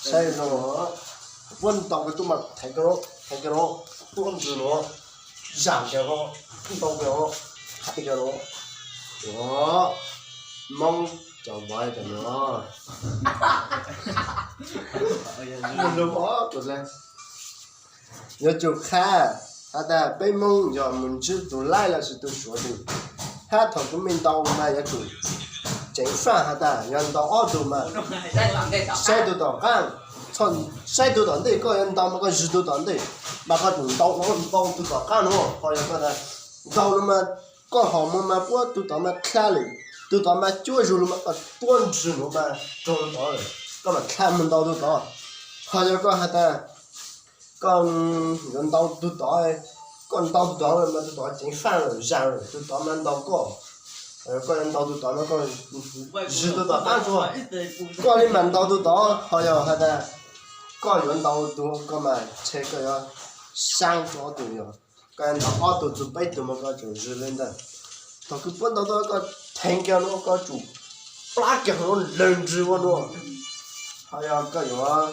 Saib zoo, puab ntaus kag tub mas theev kag, theev kag, tuab ntsws nuav, zam kag, ntaus kag, theev kag, Moob cov vaiv tas nuav. Yuav tsum qha has tas peb Moob yog mus ntsib tug laib lossis tug Suav twg, hab thaum kws mej ntaus mas yuav tsum ceev faj has tas yog ntaus ob tug mas saib tug tom qaab, saib tug tom ntej, koj yuav ntaus mas koj zwg tug tom ntej, mas koj tsum ntaus no, ntaus tug tom qaab nuav, ho yog koj ntaus no mas koj hom moog mas puab tug tod mas dlha lawm, tug tod mas cuab zug lug mas koj tuab ntsws nuav mas raug tod, koj mam dlha moog ntaus tug tod. Ho yog koj has tas koj yuav ntaus tug tod, koj ntaus tug tod mas tug tod ceev faj lawm, zam lawm, tug tod mas ntaus koj. Koj yuav ntaus tug tod mas koj zwg tug tom qaab tso, koj le mam ntaus tug tod. Ho yog has tas koj yuav ntaus tug koj mas ntshe koj yuav saab tso ob tug, yog koj yuav ntaus ob tug txug peb tug mas koj tsum zwg le ntawd. Thaum kws puab ntaus tau koj theev kiag nuav, koj tsum plab kiag nuav, lawg ntsws ua nuav. Ho yog koj yuav